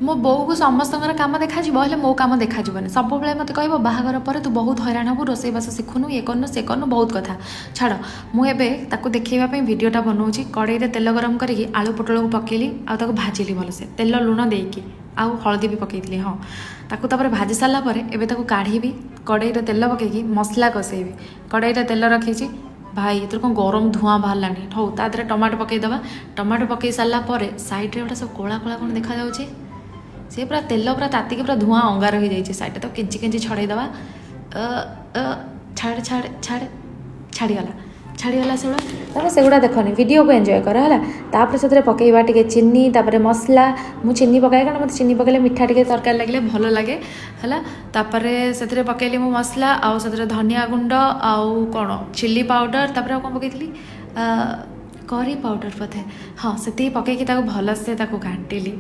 ମୋ ବୋଉକୁ ସମସ୍ତଙ୍କର କାମ ଦେଖାଯିବ, ହେଲେ ମୋ କାମ ଦେଖାଯିବନି। ସବୁବେଳେ ମୋତେ କହିବ, ବାହାଘର ପରେ ତୁ ବହୁତ ହଇରାଣ ହେବୁ, ରୋଷେଇବାସ ଶିଖୁନୁ, ଇଏ କରୁନୁ, ସେ କରୁନୁ, ବହୁତ କଥା। ଛାଡ଼, ମୁଁ ଏବେ ତାକୁ ଦେଖେଇବା ପାଇଁ ଭିଡ଼ିଓଟା ବନାଉଛି। କଡ଼େଇରେ ତେଲ ଗରମ କରିକି ଆଳୁ ପୋଟଳକୁ ପକେଇଲି ଆଉ ତାକୁ ଭାଜିଲି ଭଲସେ ତେଲ ଲୁଣ ଦେଇକି, ଆଉ ହଳଦୀ ବି ପକେଇଥିଲି। ହଁ, ତାକୁ ତାପରେ ଭାଜି ସାରିଲା ପରେ ଏବେ ତାକୁ କାଢ଼ିବି। କଡ଼େଇରେ ତେଲ ପକେଇକି ମସଲା କଷେଇବି। କଡ଼େଇରେ ତେଲ ରଖିଛି। ଭାଇ, ଏଥିରୁ କ'ଣ ଗରମ ଧୂଆଁ ବାହାରିଲାଣି। ହଉ, ତା ଦେହରେ ଟମାଟୋ ପକେଇଦେବା। ଟମାଟୋ ପକେଇ ସାରିଲା ପରେ ସାଇଡ଼୍ରେ ଗୋଟେ ସବୁ କଳା କଳା କ'ଣ ଦେଖାଯାଉଛି। ସେ ପୁରା ତେଲ ପୁରା ତାତିକି ପୁରା ଧୂଆଁ ଅଙ୍ଗାର ହେଇଯାଇଛି ସାଇଡ଼୍ରେ। ତାକୁ କେଞ୍ଚି କେଞ୍ଚି ଛଡ଼େଇଦେବା। ଛାଡ଼ ଛାଡ଼ ଛାଡ଼, ଛାଡ଼ିଗଲା, ଛାଡ଼ିଗଲା ସେଗୁଡ଼ା। ତମେ ସେଗୁଡ଼ା ଦେଖନି, ଭିଡ଼ିଓକୁ ଏନ୍ଜୟ କର, ହେଲା? ତାପରେ ସେଥିରେ ପକେଇବା ଟିକେ ଚିନି, ତାପରେ ମସଲା। ମୁଁ ଚିନି ପକାଏ, କାରଣ ମୋତେ ଚିନି ପକାଇଲେ ମିଠା ଟିକେ ତରକାରୀ ଲାଗିଲେ ଭଲ ଲାଗେ, ହେଲା? ତାପରେ ସେଥିରେ ପକେଇଲି ମୁଁ ମସଲା, ଆଉ ସେଥିରେ ଧନିଆ ଗୁଣ୍ଡ, ଆଉ କ'ଣ ଚିଲି ପାଉଡ଼ର, ତାପରେ ଆଉ କ'ଣ ପକେଇଥିଲି, କରି ପାଉଡ଼ର ବୋଧେ। ହଁ, ସେତିକି ପକେଇକି ତାକୁ ଭଲସେ ତାକୁ ଘାଣ୍ଟିଲି।